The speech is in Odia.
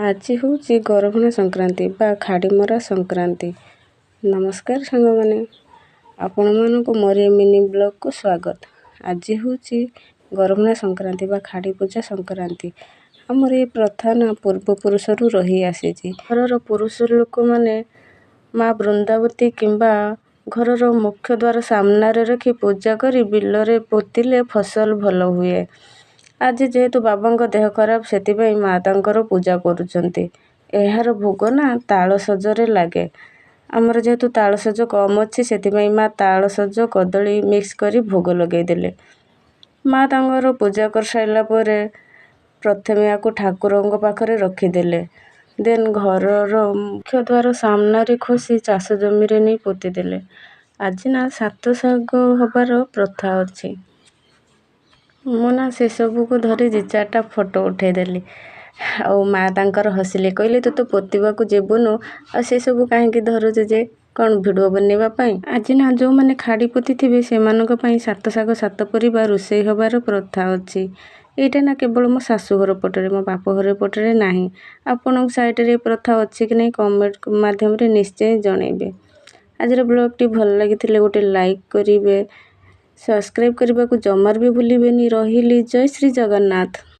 ଆଜି ହେଉଛି ଗରଭଣା ସଂକ୍ରାନ୍ତି ବା ଖାଡ଼ିମରା ସଂକ୍ରାନ୍ତି। ନମସ୍କାର ସାଙ୍ଗମାନେ, ଆପଣମାନଙ୍କୁ ମୋର ଏ ମିନି ବ୍ଲଗ୍କୁ ସ୍ୱାଗତ। ଆଜି ହେଉଛି ଗରଭଣା ସଂକ୍ରାନ୍ତି ବା ଖାଡ଼ି ପୂଜା ସଂକ୍ରାନ୍ତି। ଆମର ଏ ପ୍ରଥା ନା ପୂର୍ବପୁରୁଷରୁ ରହି ଆସିଛି। ଘରର ପୁରୁଷ ଲୋକମାନେ ମା ବୃନ୍ଦାବତୀ କିମ୍ବା ଘରର ମୁଖ୍ୟ ଦ୍ୱାର ସାମ୍ନାରେ ରଖି ପୂଜା କରି ବିଲରେ ପୋତିଲେ ଫସଲ ଭଲ ହୁଏ। ଆଜି ଯେହେତୁ ବାବାଙ୍କ ଦେହ ଖରାପ, ସେଥିପାଇଁ ମା ତାଙ୍କର ପୂଜା କରୁଛନ୍ତି। ଏହାର ଭୋଗ ନା ତାଳସଜରେ ଲାଗେ। ଆମର ଯେହେତୁ ତାଳସଜ କମ୍ ଅଛି, ସେଥିପାଇଁ ମା ତାଳସଜ କଦଳୀ ମିକ୍ସ କରି ଭୋଗ ଲଗାଇଦେଲେ। ମା ତାଙ୍କର ପୂଜା କରିସାରିଲା ପରେ ପ୍ରଥମେ ୟାକୁ ଠାକୁରଙ୍କ ପାଖରେ ରଖିଦେଲେ। ଦେନ୍ ଘରର ମୁଖ୍ୟ ଦ୍ୱାର ସାମ୍ନାରେ ଖୋସି ଚାଷ ଜମିରେ ନେଇ ପୋତିଦେଲେ। ଆଜି ନା ସାତ ଶାଗ ହେବାର ପ୍ରଥା ଅଛି। ମୁଁ ନା ସେସବୁକୁ ଧରି ଦୁଇ ଚାରିଟା ଫଟୋ ଉଠାଇଦେଲି ଆଉ ମା ତାଙ୍କର ହସିଲେ, କହିଲେ ତୁ ତ ପୋତିବାକୁ ଯିବୁନୁ ଆଉ ସେସବୁ କାହିଁକି ଧରୁଛୁ ଯେ, କ'ଣ ଭିଡ଼ିଓ ବନେଇବା ପାଇଁ? ଆଜି ନା ଯେଉଁମାନେ ଖାଡ଼ି ପୋତିଥିବେ ସେମାନଙ୍କ ପାଇଁ ସାତ ଶାଗ ସାତ ପରିବା ରୋଷେଇ ହେବାର ପ୍ରଥା ଅଛି। ଏଇଟା ନା କେବଳ ମୋ ଶାଶୁଘର ପଟରେ, ମୋ ବାପ ଘର ପଟରେ ନାହିଁ। ଆପଣଙ୍କ ସାଇଡ଼ରେ ଏ ପ୍ରଥା ଅଛି କି ନାହିଁ, କମେଣ୍ଟ ମାଧ୍ୟମରେ ନିଶ୍ଚୟ ଜଣାଇବେ। ଆଜିର ବ୍ଲଗ୍ଟି ଭଲ ଲାଗିଥିଲେ ଗୋଟେ ଲାଇକ୍ କରିବେ, ସବସ୍କ୍ରାଇବ୍ କରିବାକୁ ଜମାରୁ ବି ଭୁଲିବେନି। ରହିଲି, ଜୟ ଶ୍ରୀ ଜଗନ୍ନାଥ।